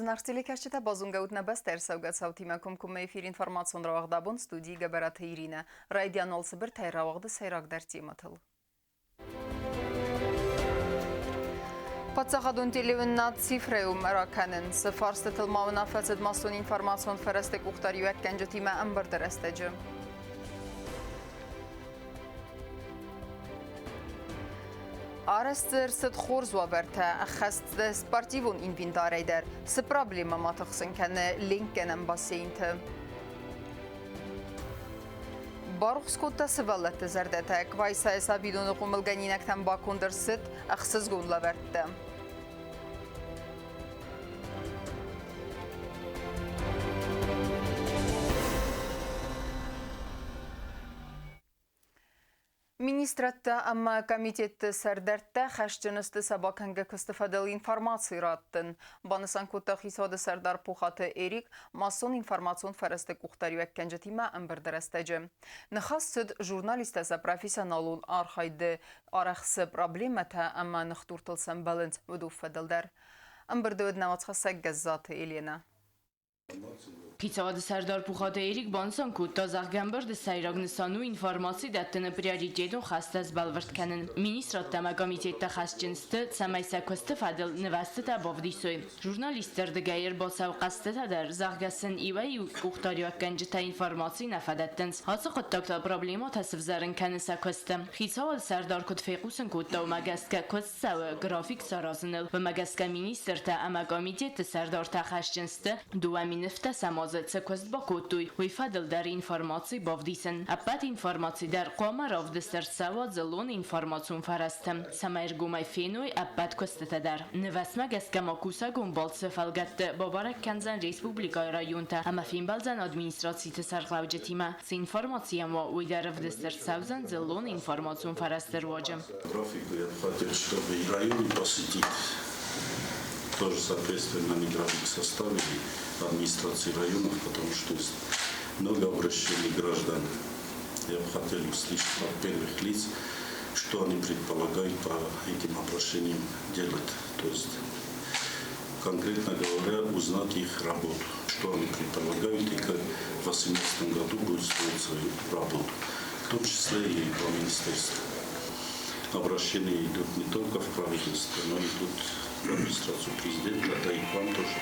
Зынаргъ телекӕсджытӕ, базонгӕ ут нӕ бӕстӕ ӕрцӕугӕ цаутимӕ комкоммӕ эфир информацион рауагъд абон студийы Гӕбӕраты Иринӕ. Райдиан уал цыбыртӕй рауагъды сӕйрагдӕр темӕтыл. Паддзахадон телеуынынад цифрӕйыл ракӕнын. Цы фарстытыл ма уынаффӕ цыд массон информацион фӕрӕзты къухдариуӕггӕнджытимӕ ӕмбырды рӕстӕджы. Арӕзт дзы ӕрцыд хорз уавӕртӕ, ӕххӕст спортивон инвентарӕй дӕр. Цы проблемӕ ма тыхсын кӕны ленкгӕнӕн бассейнты? Барухс кодта сывӕллӕтты зӕрдӕтӕ. Квайсайы сабидоны хъомылгӕнинӕгтӕн баконд ӕрцыд ӕхсызгон лӕвӕрттӕ. Министрадтӕ ӕмӕ комитетты сӕрдӕрттӕ хӕсджын сты сӕ бакӕнгӕ куысты фӕдыл информаци раттын, банысан кодта хицауады сӕрдар Пухаты Эрик массон информацион фӕрӕзты къухдариуӕггӕнджытимӕ ӕмбырды рӕстӕджы. Ныхас цыд журналисттӕ сӕ профессионалон архайды арӕх цы проблемӕтӕ ӕмӕ ныхдуртыл сӕмбӕлынц, уыдон фӕдыл дӕр. Ӕмбырды уыд науӕдзхӕссӕг Гӕззаты Еленӕ. Хицауады сӕрдар Пухаты Эрик банысан кодта, зӕгъгӕ, ӕмбырды сӕйраг нысан у информаци дӕттыны приоритетон хӕстӕ сбӕлвырд кӕнын. Министрадтӕ ӕмӕ комитеттӕ хӕсджын сты, цӕмӕй сӕ куысты фӕдыл нывӕзтытӕ бавдисой. Журналистты рдыгӕй ӕрбацӕуы хъӕстытӕ дӕр, зӕгъгӕ сын иуӕй-иу къухдариуӕггӕнджытӕ информаци нӕ фӕдӕттынц. Ацы хъуыддаг та проблемӕтӕ сывзӕрын кӕны сӕ куысты. Хицауады сӕрдар куыд фехъусын кодта, уымӕ гӕсгӕ куыст цӕуы график саразыныл. Уымӕ гӕсгӕ министртӕ ӕмӕ комитетты сӕрдартӕ хӕсджын сты, 2 017 азы цы куыст бакодтой, уый фӕдыл дӕр информаци бавдисын. Ӕппӕт информаци дӕр хъуамӕ равдыст ӕрцӕуа дзыллон информацион фӕрӕзты, цӕмӕй ӕргомӕй феной ӕппӕт куыстытӕ дӕр. Нывӕцмӕ гӕсгӕ ма кусӕгон балцы фӕлгӕтты бабӕрӕг кӕндзӕн республикӕйы районтӕ ӕмӕ фембӕлдзӕн администрациты сӕргълӕуджытимӕ. Цы информаци йӕм уа, уый дӕр ӕвдыст ӕрцӕудзӕн дзыллон информацион фӕрӕзты руаджы. Графику я хотел, чтобы и районы посетить. Тоже, соответственно, они график составили администрации районов, потому что есть много обращений граждан. Я бы хотел услышать от первых лиц, что они предполагают по этим обращениям делать. То есть, конкретно говоря, узнать их работу, что они предполагают и как в 2018 году будут строить свою работу, в том числе и по министерству. Обращения идут не только в правительство, но идут в администрацию президента, да и к вам тоже.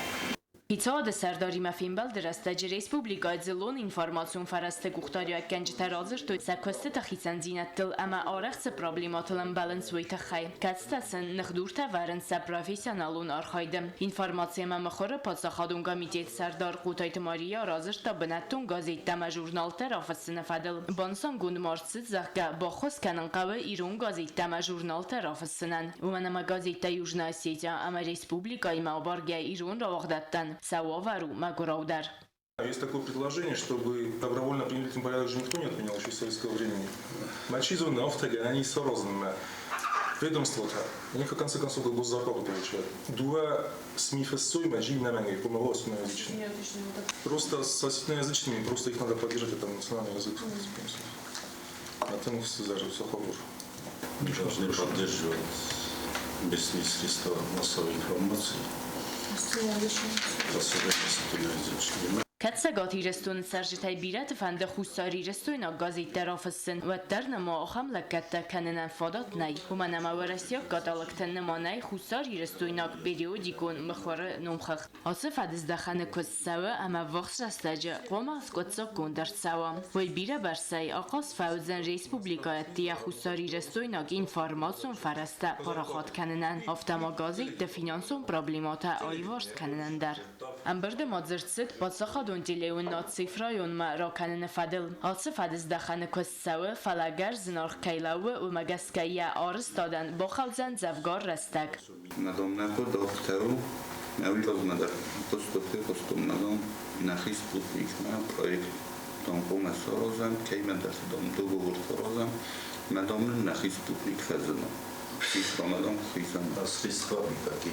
Хицауады сӕрдаримӕ фембӕлды рӕстӕджы республикӕйы дзыллон информацион фӕрӕзты къухдариуӕггӕнджытӕ радзырдтой сӕ куыстыты хицӕндзинӕдтыл ӕмӕ арӕх цы проблемӕтыл ӕмбӕлынц, уый тыххӕй, кӕцытӕ сын ныхдуртӕ вӕрынц сӕ профессионалон архайды. Информаци ӕмӕ мыхуыры паддзахадон комитеты сӕрдар Хъотайты Мария радзырдта бынӕттон газеттӕ ӕмӕ журналтӕ рафыссыны фӕдыл. Банысангонд ма ӕрцыд, зӕгъгӕ, баххуыс кӕнын хъӕуы ирон газеттӕ ӕмӕ журналтӕ рафыссынӕн, уымӕн ӕмӕ газеттӕ Южная Осетия ӕмӕ республикӕимӕ абаргӕ ирон рауагъдадтӕн сӕ уавӕр у мӕгуыраудӕр. Есть такое предложение, чтобы добровольно-принудительный порядок же никто не отменял еще с советского времени. Мачизоны, автоги, они сорознымӕ. Ведомство-то, они в конце концов как госзарплату получают. Дуа СМИ фессой, маджи намянги, помогла осетиноязычным. Просто с осетиноязычными, просто их надо поддержать, это национальный язык, в конце концов. А там все хабур. Мы должны поддерживать местные средства массовой информации, особенно осетиноязычные. Кӕд Цӕгат Ирыстоны цӕрджытӕй бирӕты фӕнды хуссарирыстойнаг газеттӕ рафыссын, уӕддӕр нӕма ахӕм лӕггӕдтӕ кӕнынӕн фадат нӕй, уымӕн ӕмӕ уӕрӕсейаг каталогты ныманӕй хуссарирыстойнаг периодикон мыхуыры номхыгъд. Ацы фӕдыздӕхӕны куыст цӕуы ӕмӕ ӕввахс рӕстӕджы хъуамӕ скъуыддзаггонд ӕрцӕуа. Уый бирӕбӕрцӕй ахъаз фӕуыдзӕн республикӕйы ӕддейӕ хуссарирыстойнаг информацион фӕрӕзтӕ парахат кӕнынӕн, афтӕ ма газетты финансон проблемӕтӕ аиуварс кӕнынӕн дӕр. Ӕмбырды ма дзырд цыд паддзахадон телеуынынад цифрӕйонмӕ ракӕныны фӕдыл. Ацы фӕдыздӕхӕны куыст цӕуы, фӕлӕ ӕгӕр зынаргъ кӕй лӕууы, уымӕ гӕсгӕ йӕ арӕзтадӕн бахъӕудзӕн дзӕвгар рӕстӕг. Мадоннӕ дохтӕру нӕуи размӕдӕр фехъустон, нӕхи спутникмӕ проект донхъомӕ саразӕм, кӕимӕдӕр договор саразӕм, мадам нын нӕхи спутник фӕзына. Цифра мадам хицӕн. А средствами какие?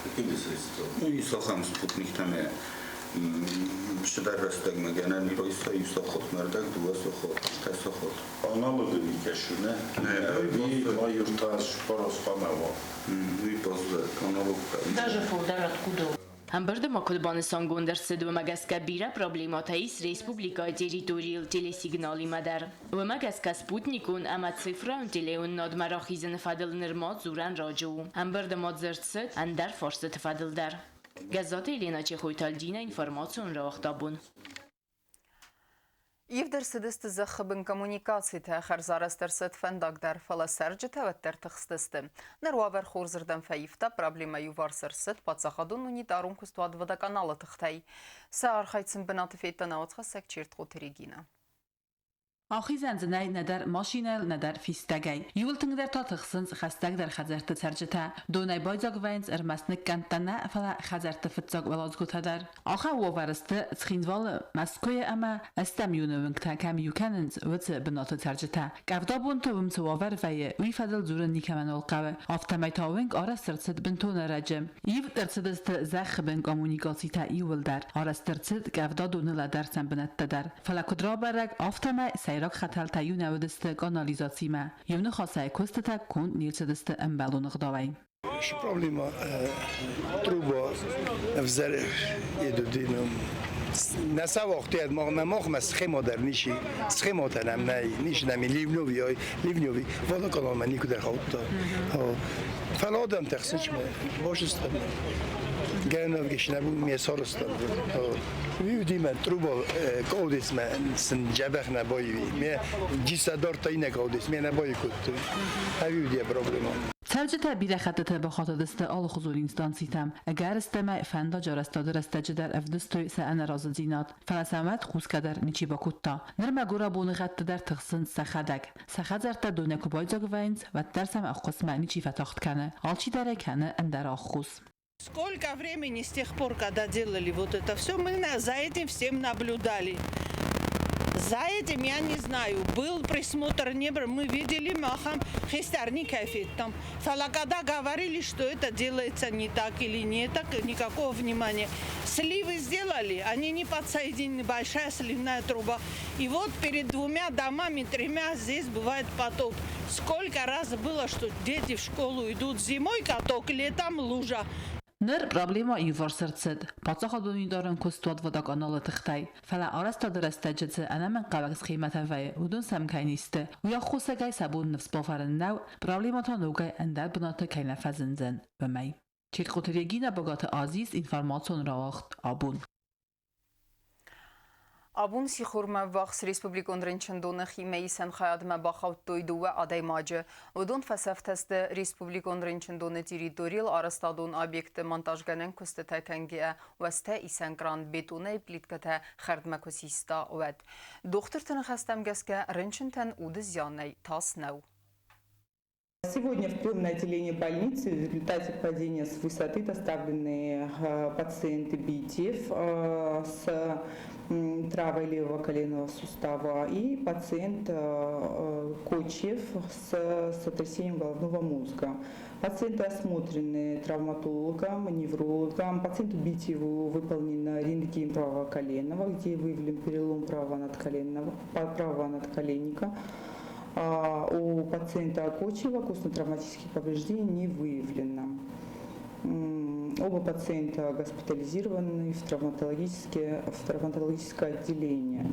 Какими средствами? Ну, и сахам спутниктӕ цыдӕр рӕстӕгмӕ гӕнӕн райса иу сахатмӕ ӕрдӕг, 2 сахат, 3 сахат. Аналогы кӕсуне, ӕви ма иртас парас хъуамӕ уа? Уый баззад аналог. Даже фылдӕр откуда? Ӕмбырды ма куыд банысангонд ӕрцыд, уымӕ гӕсгӕ бирӕ проблемӕтӕ ис республикӕйы территорийыл телесигналимӕ дӕр. Уымӕ гӕсгӕ спутникон ӕмӕ цифрон телеуынынадмӕ рахизыны фӕдыл нырма дзурӕн раджы у. Ӕмбырды ма дзырд цыд ӕндӕр фарстыты фӕдыл дӕр. Гӕззаты Еленӕ, Чехойты Альдинӕ, информацион рауагъд абон. Ивд ӕрцыдысты зӕххы бын коммуникацитӕ, хӕрзарӕзт ӕрцыд фӕндаг дӕр, фӕлӕ цӕрджытӕ уӕддӕр тыхстысты. Ныр уавӕр хорзырдӕм фӕивта, проблемӕ иуварс ӕрцыд паддзахадон унитарон куыстуат Водоканал-ы тыхтӕй. Сӕ архайд сын бынаты федта науӕдзхӕссӕг Чертхъоты Регинӕ. Ахизӕн дзы нӕй нӕдӕр машинӕйыл, нӕдӕр фистӕгӕй. Иууыл тынгдӕр та тыхсынц хӕстӕгдӕр хӕдзӕртты цӕрджытӕ. Донӕй байдзаг вӕййынц ӕрмӕст ныккӕндтӕ нӕ, фӕлӕ хӕдзӕртты фыццаг уӕладзгуытӕ дӕр. Ахӕм уавӕры сты Цхинвалы, Мӕскуыйы ӕмӕ ӕстӕм июны уынгтӕ кӕм иу кӕнынц, уыцы бынаты цӕрджытӕ. Къӕвдабонты уым цы уавӕр вӕййы, уый фӕдыл дзурын никӕмӕн хъӕуы. Афтӕмӕй та уынг арӕзт ӕрцыд бынтон ӕрӕджы. Ивд ӕрцыдысты зӕххы бын коммуникацитӕ иууылдӕр. Арӕзт ӕрцыд къӕвдадоны лӕдӕрсӕн бынӕттӕ дӕр. Фӕлӕ куыд рабӕрӕг, афтӕмӕй сӕйраг хӕтӕлтӕ иу нӕ уыдысты канализацимӕ. Иу ныхасӕй куыстытӕ конд не рцыдысты ӕмбӕлон ӕгъдауӕй. Проблема труба ӕвзӕр едудином. На савохте мах схема дӕр ничи, схематӕ нӕм нӕй, nincs nem ливнёви, ливнёви, водоканал мӕ никуы хаудта. Фӕлӕ адӕм тӕхсынц башыстам. Гӕнавгис нӕ ме сарыстам. Вивдимӕ труба каудисмӕ сын дзӕбӕх нӕ байви. Ме джиса дорта иннӕ каудис, ме нӕ байкодтой. Ӕвивдийӕ проблема. Цӕрджытӕ бирӕ хӕттыты бахатыдысты алыхуызон инстанцитӕм, ӕгӕрыстӕмӕй фӕндаджы арӕзтады рӕстӕджы дӕр ӕвдыстой сӕ ӕнӕразыдзинад, фӕлӕ сӕ уӕд хъусгӕ дӕр ничи бакодта. Ныр мӕгуырӕбоны гъӕдты дӕр тыхсынц сӕхӕдӕг. Сӕ хӕдзӕрттӕ донӕй куы байдзаг вӕййынц, уӕддӕр сӕм ӕххуысмӕ ничи фӕтагъд кӕны, алчидӕр ӕй кӕны ӕндӕр аххос. Сколько времени с тех пор, когда делали вот это все, мы за этим всем наблюдали. За этим я не знаю, был присмотр, не был. Мы видели махам хистарни там. Фӕлӕ когда говорили, что это делается не так или не так, никакого внимания. Сливы сделали, они не подсоединены, большая сливная труба. И вот перед двумя домами, тремя здесь бывает потоп. Сколько раз было, что дети в школу идут зимой каток, летом лужа. Ныр проблемӕ иуварс ӕрцыд паддзахадон унитарон куыстуат Водоканал-ы тыхтӕй, фӕлӕ арӕзтады рӕстӕджы цы ӕнӕмӕнгхъӕуӕг схемӕтӕ вӕййы, уыдон сӕм кӕй не сты, уый аххосагӕй сӕ бон ныфс бавӕрын нӕу, проблемӕ та ногӕй ӕндӕр бынаты кӕй нӕ фӕзындзӕн, уымӕй. Чертхъоты Регинӕ, Богаты Азиз, информацион рауагъд абон. Абон сихормӕ ввахс республикон рынчындоны химӕисӕн хайадмӕ бахаудтой дыууӕ адӕймаджы. Уыдон фӕцӕфтӕ сты республикон рынчындоны территорийыл арӕзтадон объекты монтажгӕнӕн куыстытӕ кӕнгӕйӕ уӕзтӕ исӕн кран бетонӕй плиткӕтӕ хӕрдмӕ куы систа, уӕд. Дохтырты ныхӕстӕм гӕсгӕ рынчынтӕн уды зианӕй тас нӕу. Сегодня в приемное отделение больницы в результате падения с высоты доставлены пациенты Битев с травмой левого коленного сустава и пациент Кочев с сотрясением головного мозга. Пациенты осмотрены травматологом, неврологом. Пациенту Битеву выполнен рентген правого коленного, где выявлен перелом правого надколенника. У пациента Кочева костно-травматических повреждений не выявлено. Оба пациента госпитализированы в травматологическое отделение.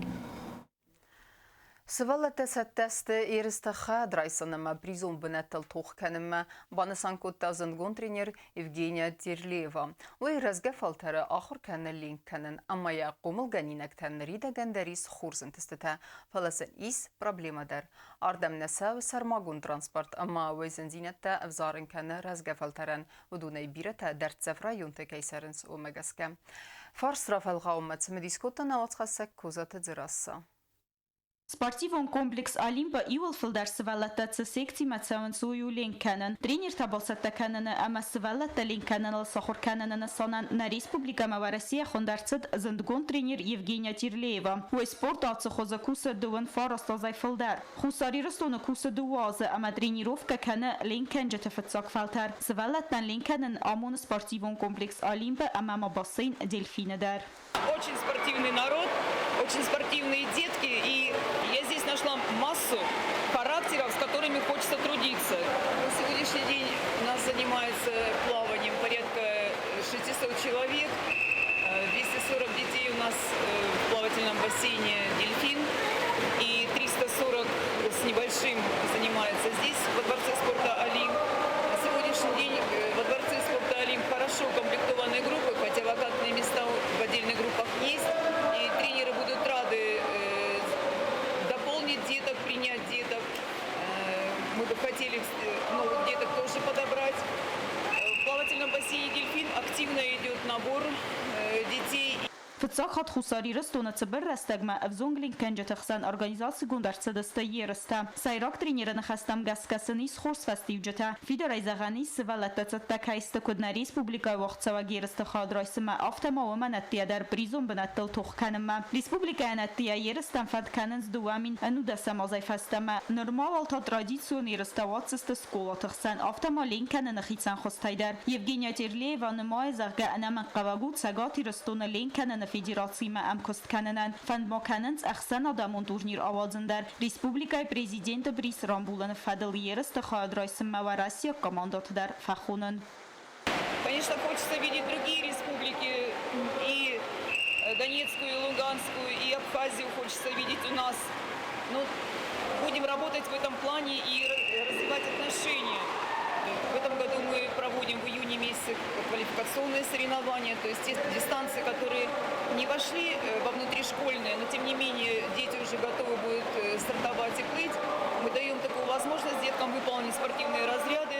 Сывӕллӕттӕ цӕттӕ сты ерысты хӕд райсын ӕмӕ призон бынӕттыл тох кӕнынмӕ, банысан кодта зындгонд тренер Евгения Терлеева. Уый рӕзгӕ фӕлтӕры ахуыр кӕны ленк кӕнын ӕмӕ йӕ хъомылгӕнинӕгтӕн ныридӕгӕн дӕр ис хорз ӕнтыстытӕ, фӕлӕ сын ис проблемӕ дӕр. Ардӕм нӕ цӕуы сӕрмагонд транспорт ӕмӕ уый зындзинӕдтӕ ӕвзарын кӕны рӕзгӕ фӕлтӕрӕн. Уыдонӕй бирӕтӕ дӕрддзӕф районты кӕй цӕрынц, уымӕ гӕсгӕ. Фарст рафӕлгъауынмӕ цымыдис кодта науӕдзхӕссӕг Козаты Дзерасса. Спортивон комплекс «Олимп» иууыл фылдӕр сывӕллӕттӕ цы секцимӕ цӕуынц, уый у ленк кӕнын. Тренертӕ бацӕттӕ кӕныны ӕмӕ сывӕллӕттӕ ленк кӕныныл сахуыр кӕныны нысанӕн нӕ республикӕмӕ Уӕрӕсейӕ хуынд ӕрцыд зындгонд тренер Евгения Терлеева. Уый спорт ацы хуызы кусы 29 азӕй фылдӕр. Хуссар Ирыстоны кусы 2 азы ӕмӕ тренировкӕ кӕны ленккӕнджыты фыццаг фӕлтӕр. Сывӕллӕттӕн ленк кӕнын амоны спортивон комплекс «Олимп» ӕмӕ ма бассейн «Дельфин»-ы дӕр. Очень спортивный народ, очень спортивные детки. И я здесь нашла массу характеров, с которыми хочется трудиться. На сегодняшний день у нас занимается плаванием порядка 600 600 человек, 240 детей у нас в плавательном бассейне «Дельфин» и 340 с небольшим занимаются здесь, во Дворце спорта «Олимп». На сегодняшний день во Дворце спорта «Олимп» хорошо укомплектованные группы, хотя вакантные места в отдельных группах есть. И тренеры будут рады дополнить деток, принять деток. Мы бы хотели новых деток тоже подобрать. В плавательном бассейне «Дельфин» активно идет набор детей. Фыццаг хатт Хуссар Ирыстоны цыбыр рӕстӕгмӕ ӕвзонг ленкгӕнджыты хсӕн организацигонд ӕрцыдысты ерыстӕ. Сӕйраг тренеры ныхӕстӕм гӕсгӕ сын ис хорз фӕстиуджытӕ. Фидарӕй зӕгъӕн ис, сывӕллӕттӕ цӕттӕ кӕй сты куыд нӕ республикӕйы уагъдцӕуӕг ерысты хайад райсынмӕ, афтӕ ма уымӕн ӕддейӕ дӕр призон бынӕттыл тох кӕнынмӕ. Республикӕйӕн ӕддейӕ ерыстӕм фӕнд кӕнынц 2011 азӕй фӕстӕмӕ. Нырма уал та традицион ерыстӕ уадздзысты скъолаты хсӕн, афтӕ ма ленк кӕныны хицӕн хуызтӕй дӕр. Евгения Терлеева нымайы, зӕгъгӕ, ӕнӕмӕнгхъӕуӕг у Цӕгат Ирыстоны ленк кӕныны федерациимӕ ӕмкуыст кӕнынӕн. Фӕнд ма кӕнынц ӕхсӕнадӕмон турнир ауадзын дӕр. Республикӕйы президенты приз рамбулыны фӕдыл ерысты хайад райсынмӕ уӕрӕсейаг командӕты дӕр фӕхонын. Конечно, хочется видеть другие республики, и Донецкую, и Луганскую, и Абхазию хочется видеть у нас. Но будем работать в этом плане и развивать отношения. В этом году мы проводим в июне месяце квалификационные соревнования, то есть те дистанции, которые не вошли во внутришкольные, но тем не менее дети уже готовы будут стартовать и плыть. Мы даем такую возможность деткам выполнить спортивные разряды.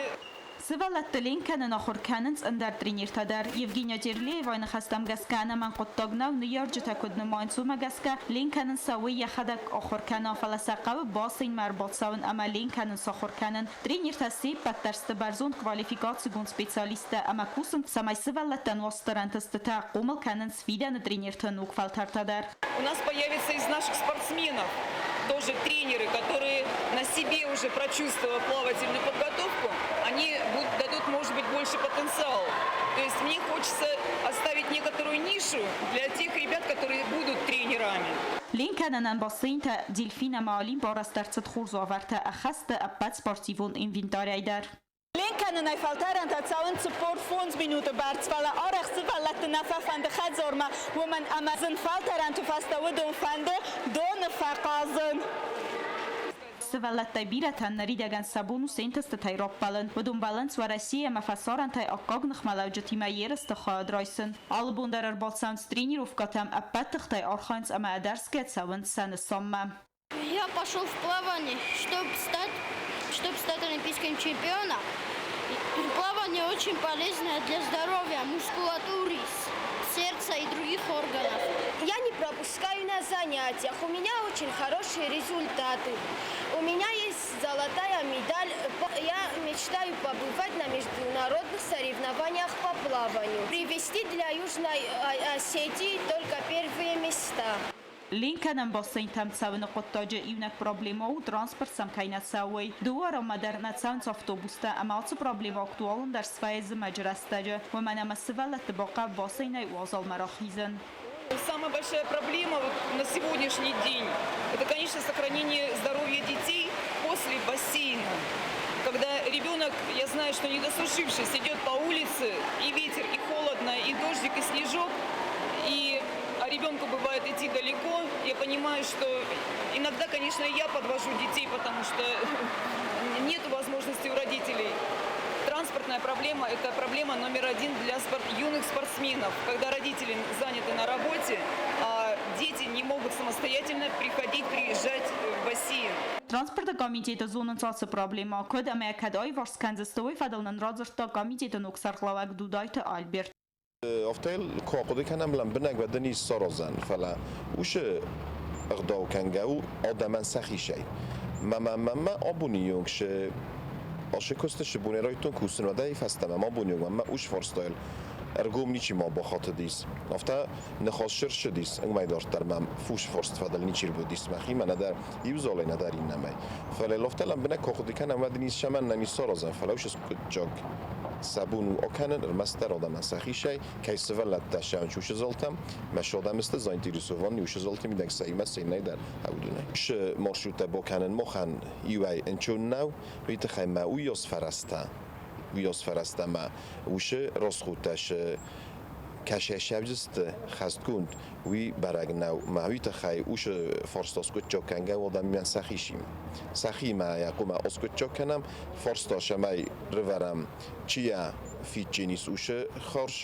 Сывӕллӕтты ленк кӕнын ахуыр кӕнынц ӕндӕр тренертӕ дӕр. Евгения Терлеевайы ныхӕстӕм гӕсгӕ ӕнӕмӕнг хъуыддаг нӕу, ныййарджытӕ куыд нымайынц, уымӕ гӕсгӕ ленк кӕнын сӕ уый йӕхӕдӕг ахуыр кӕна, фӕлӕ сӕ хъӕуы бассейнмӕ ӕрбацӕуын ӕмӕ ленк кӕнын сахуыр кӕнын. Тренертӕ се ппӕт дӕр сты бӕрзонд квалификацигонд специалисттӕ ӕмӕ кусынц, цӕмӕй сывӕллӕттӕн уа стыр ӕнтыстытӕ, хъомыл кӕнынц фидӕны тренерты ног фӕлтӕртӕ дӕр. У нас появится из наших спортсменов тоже тренеры, которые на себе уже прочувствовав плавательную подготовку, они будут, дадут, может быть, больше потенциал. То есть мне хочется оставить некоторую нишу для тех ребят, которые будут тренерами. Ленк кӕнынӕн бассейнтӕ «Дельфин» ӕмӕ «Олимп» арӕзт ӕрцыд хорз уавӕртӕ, ӕххӕст сты ӕппӕт спортивон инвентарӕй дӕр. Ленк кӕнынӕй фӕлтӕрӕнтӕ цӕуынц 45 минуты бӕрц, фӕлӕ арӕх сывӕллӕтты нӕ фӕфӕнды хӕдзармӕ, уымӕн ӕмӕ зын фӕлтӕрӕнты фӕстӕ уыдон фӕнды доны фӕхъазын. Сывӕллӕттӕй бирӕтӕн ныридӕгӕн сӕ бон у се нтыстытӕй раппӕлын. Уыдон бӕллынц Уӕрӕсейы ӕмӕ фӕсарӕнтӕй аккаг ныхмӕлӕуджытимӕ ерысты хайад райсын. Алы бон дӕр ӕрбацӕуынц тренировкӕтӕм, ӕппӕт тыхтӕй архайынц ӕмӕ ӕдӕрсгӕ цӕуынц сӕ нысанмӕ. Я пошел в плавание, чтобы стать олимпийским чемпионом. Плавание очень полезное для здоровья, мускулатуры, сердца и других органов. Я не пропускаю на занятиях. У меня очень хорошие результаты. У меня есть золотая медаль. Я мечтаю побывать на международных соревнованиях по плаванию. Привезти для Южной Осетии только первые места. Ленк кӕнӕн бассейнтӕм цӕуыны хъуыддаджы иунӕг проблемӕ у, транспорт сӕм кӕй нӕ цӕуы, уый. Дыууӕ ранмӕ дӕр нӕ цӕуынц автобустӕ ӕмӕ ацы проблемӕ актуалондӕр свӕййы зымӕджы рӕстӕджы, уымӕн ӕмӕ сывӕллӕтты бахъӕуы бассейнӕй уазалмӕ рахизын. Самая большая проблема вот на сегодняшний день – это, конечно, сохранение здоровья детей после бассейна. Когда ребенок, я знаю, что не досушившись, идет по улице, и ветер, и холодно, и дождик, и снежок, и а ребенку бывает идти далеко, я понимаю, что иногда, конечно, я подвожу детей, потому что нет возможности у родителей. Транспортная проблема – это проблема номер один для юных спортсменов. Когда родители заняты на работе, а дети не могут самостоятельно приходить, приезжать в бассейн. Транспорты комитеты зонынц ацы проблемӕ, куыд ӕмӕ кӕд аиварс кӕндзысты, уый фӕдыл нын радзырдта комитеты ног сӕргълӕууӕг Дудайты Альберт. Афтӕ куы ахъуыды кӕнӕм лӕмбынӕг, уӕд ын ис саразӕн, фӕлӕ уыцы ӕгъдау кӕнгӕ у адӕмӕн сӕхицӕй. Мӕ абоны онг шы ашы куысты шы бонӕй райдыдтон кусын, уӕдӕй фӕстӕмӕ ма абоны онг мӕ уыцы фарстайыл ӕргом ничи ма бахатыдис. Афтӕ ныхас сырсыдис, уымӕй дарддӕр мӕм фусы фарсты фӕдыл ничи ӕрбадис мӕхимӕ, нӕдӕр иу залӕй, нӕдӕр иннӕмӕй. Фӕлӕ афтӕ лӕмбынӕг куы ахъуыды кӕнӕм, уӕд ын ис сӕмӕн нӕм ис саразӕн, фӕлӕ уыцы скъуыддзаг сӕ бон у акӕнын ӕрмӕстдӕр адӕмӕн сӕхицӕй, кӕй сывӕллӕттӕ сӕ уыцы залтӕм, мӕ адӕм сты заинтересован уыцы залты мидӕг сӕ иумӕ сӕ иннӕй дӕр аудынӕй. Шы маршруттӕ бакӕнын махӕн иуӕй ӕнцон нӕу, уый тыххӕй мӕ уыйас фӕрӕзтӕ мӕ уыцы расходтӕ шы Кӕсӕй сӕвджысты хӕстгонд, уый бӕрӕг нӕу. Мӕ уый тыххӕй уыцы фарста скъуыддзаг кӕнгӕ уӕд ӕмӕ сӕхисим. Сӕхимӕ йӕ хъуамӕ аскъуыддзаг кӕнӕм, фарста цӕмӕй рывӕрӕм, чи йӕ фидджын ис уыцы хорз,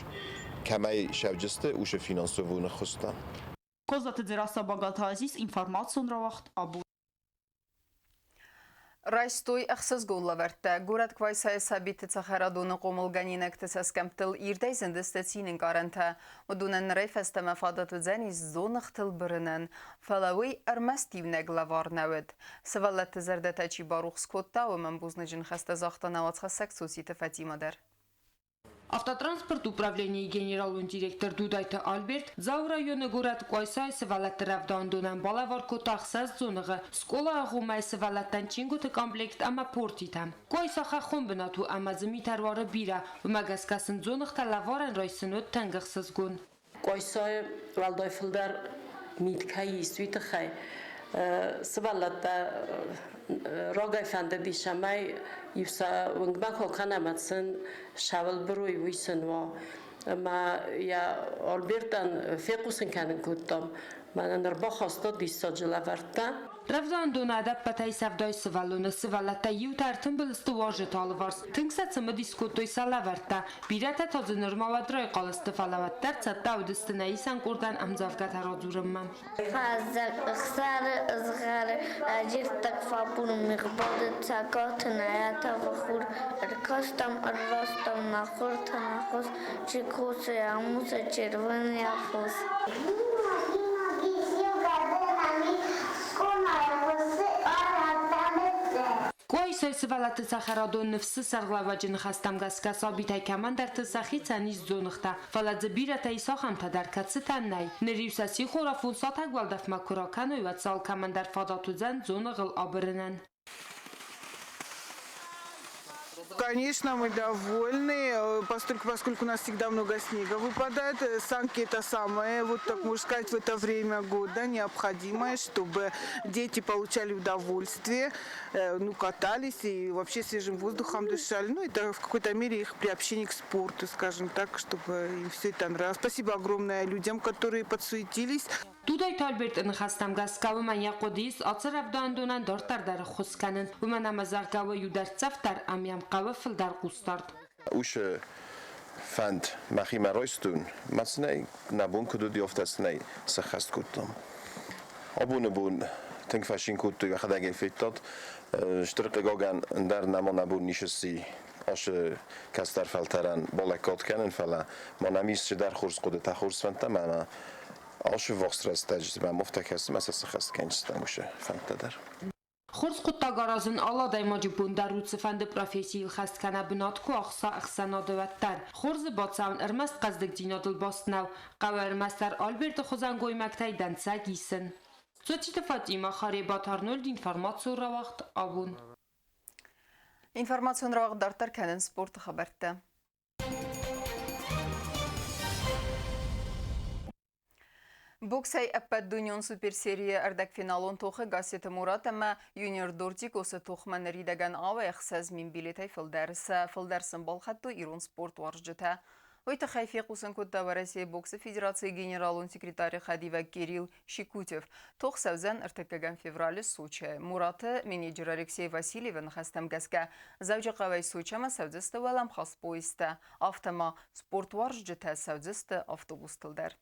кӕмӕй сӕвджысты уыцы финансовон ӕххуыстӕ. Козаты Дзерассӕ, Багаты Азиз, информацион рауагъд «Абон». Райстой ӕхсызгон лӕвӕрттӕ. Горӕт Къуайсайы сабиты цӕхӕрадоны хъомылгӕнинӕгты цӕсгӕмттыл ирдӕй зындысты цины ӕнкъарӕнтӕ. Уыдонӕн нырӕй фӕстӕмӕ фадат уыдзӕнис дзоныгътыл бырынӕн. Фӕлӕ уый ӕрмӕст иунӕг лӕвар нӕ уыд. Сывӕллӕтты зӕрдӕтӕ чи барухс кодта, уымӕн бузныджы ныхӕстӕ загъта нӕ уацхӕссӕг Цоциты Фатимӕ дӕр. Автотранспорт управленийы генералон директор Дудайты Альберт Дзауы районы горӕт Къуайсайы сывӕллӕтты рӕвдауӕндонӕн балӕвар кодта ӕхсӕз дзоныгъы, скъолаагъоммӕйы сывӕллӕттӕн чингуыты комплект ӕмӕ портитӕ. Къуайса хӕххон бынат у ӕмӕ дзы мит ӕруары бирӕ, уымӕ гӕсгӕ сын дзоныгътӕ лӕварӕн райсын уыд тынг ӕхсызгон. Къуайсайы уӕлдай фылдӕр мит кӕй ис, уый тыххӕй сывӕллӕттӕ рагӕй фӕндыди, цӕмӕй иу сӕ уынгмӕ куы акӕнӕм ӕмӕ сын сӕуыл бырой, уый сын уа. Ӕмӕ йӕ Альбертӕн фехъусын кӕнын кодтам, мӕнӕн ӕрбахаста диссаджы лӕвӕрттӕ. Рӕвдауӕндоны ӕдӕппӕтӕй сӕвдай сывӕллоны сывӕллӕттӕ иутӕ ӕртымбыл сты уазджыты алыварс. Тынг сӕ цымыдис кодтой сӕ лӕвӕрттӕ. Бирӕтӕ та дзы нырма уӕд райхъал сты, фӕлӕ уӕддӕр цӕттӕ уыдысты нӕ исӕн къордӕн ӕмдзӕвгӕтӕ радзурынмӕ. Фӕззӕг ӕхсӕры ызгъӕры ӕджирттаг фӕбур мигъбады цӕгаты нӕ ратавы хур. Ӕркастам, ӕрвастам нӕ хуртӕ, нӕ хъус, чи кусы йӕ мусы, червоный фос. Къуайсайы сывӕллӕтты цӕхӕрадон Ныфс-ы сӕргълӕууӕджы ныхӕстӕм гӕсгӕ сабитӕй кӕмӕндӕрты сӕхицӕн ис дзоныгътӕ, фӕлӕ дзы бирӕтӕ ис ахӕмтӕ дӕр, кӕцытӕн нӕй. Ныр-иу сӕ сихорафон сатӕг уӕлдӕфмӕ куы ракӕной, уӕд сӕ алкӕмӕндӕр фадат уыдзӕн дзоныгъыл абырынӕн. Конечно, мы довольны, поскольку у нас всегда много снега выпадает. Санки это самое, вот так можно сказать, в это время года необходимое, чтобы дети получали удовольствие, ну, катались и вообще свежим воздухом дышали. Ну, это в какой-то мере их приобщение к спорту, скажем так, чтобы им все это нравилось. Спасибо огромное людям, которые подсуетились. Дудайты Альберты ныхӕстӕм гӕсгӕ уымӕн йӕ хъуыды ис ацы рӕвдауӕндонӕн дарддӕр дӕр ӕххуыс кӕнын, уымӕн ӕмӕ зӕгъгӕ у иу дӕрддзӕфдӕр ӕмӕ йӕм хъӕуы фылдӕр хъусдард. Уыцы фӕнд мӕхимӕ райстон, мӕ цынӕй нӕ бон куыд уыди, афтӕ цынӕй сӕххӕст кодтам. Абоны бон тынг фӕцин кодтой, йӕхӕдӕг ӕй федтат. Стыр хъыгагӕн, ӕндӕр нӕма нӕ бон ницы сси ацы кӕстӕр фӕлтӕрӕн балӕггад кӕнын, фӕлӕ ма нӕм ис цыдӕр хорз хъуыдытӕ, хорз фӕндтӕ ӕмӕ ацы ввахс рӕстӕджы мӕм афтӕ кӕсы, ӕмӕ сӕ сӕххӕст кӕндзыстӕм уыцы фӕндтӕ дӕр. Хорз хъуыддаг аразын алы адӕймаджы бон дӕр у цыфӕнды профессийыл хӕст кӕнӕ бынат куы ахса ӕхсӕнады, уӕддӕр. Хорзы бацӕуын ӕрмӕст хъӕздыгдзинадыл баст нӕу, хъӕуы ӕрмӕстдӕр Альберты хуызӕн гоймӕгтӕй дӕнцӕг исын. Цоциты Фатимӕ, Харебаты Арнольд, информацион рауагъд «Абон». Информацион рауагъд дарддӕр кӕнынц спорты хабӕрттӕ. Боксӕй ӕппӕтдунеон суперсерийы ӕрдӕгфиналон тохы Гассеты Мурат ӕмӕ Юниор Дортикосы тохмӕ ныридӕгӕн ауӕй 6000 билетӕй фылдӕр. Сӕ фылдӕр сын балхӕдтой ирон спортуарзджытӕ. Уый тыххӕй фехъусын кодта Уӕрӕсейы боксы федерацийы генералон секретары хӕдивӕг Кирилл Щекутев. Тох цӕудзӕн ӕртыккӕгӕм февралы Сочӕйы. Мураты менеджер Алексей Васильевы ныхӕстӕм гӕсгӕ, Дзӕуджыхъӕуӕй Сочӕмӕ цӕудзысты уӕлӕмхас поездтӕ. Афтӕ ма спортуарзджытӕ цӕудзысты автобустыл дӕр.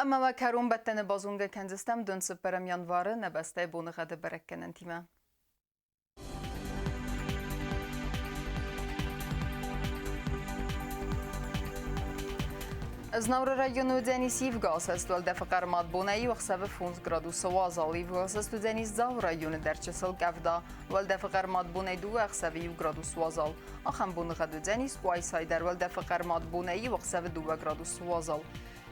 Ӕмӕ уӕ кӕронбӕттӕны базонгӕ кӕндзыстӕм донцыппӕрӕм январы нӕ бӕстӕйы боныгъӕды бӕрӕггӕнӕнтимӕ. Знауыры районы уыдзӕнис ивгӕ асӕст уӕлдӕфы хъӕрмад бонӕй иу ӕхсӕвы 5 градусы уазал. Ивгӕ асӕст уыдзӕнис Дзауы районы дӕр чысыл къӕвда. Уӕлдӕфы хъӕрмад бонӕй дыууӕ ӕхсӕвы 1 градус уазал. Ахӕм боныгъӕд уыдзӕнис Къуайсайы дӕр уӕлдӕфы хъӕрмад бонӕй иу ӕхсӕвы 2 градусы уазал.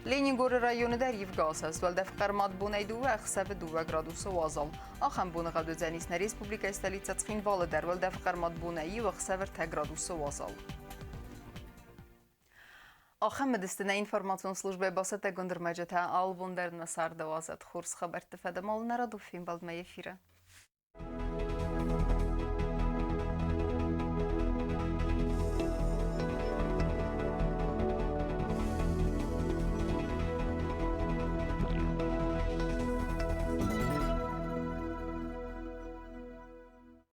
Ленингоры районы дӕр ивгӕ асӕст уӕлдӕф хъӕрмад бонӕй дыууӕ ӕхсӕвы 2 градусы уазал. Ахӕм боныгъӕд уыдзӕнис нӕ республикӕйы столицӕ Цхинвалы дӕр уӕлдӕф хъӕрмад бонӕй иу ӕхсӕвы 3 градусы уазал. Ахӕм уыдысты нӕ информацион службӕйы бацӕттӕгонд ӕрмӕджытӕ. Алыбон дӕр нӕ царды уадзӕд хорз хабӕртты фӕдыл. Нӕ радон фембӕлдмӕ эфиры.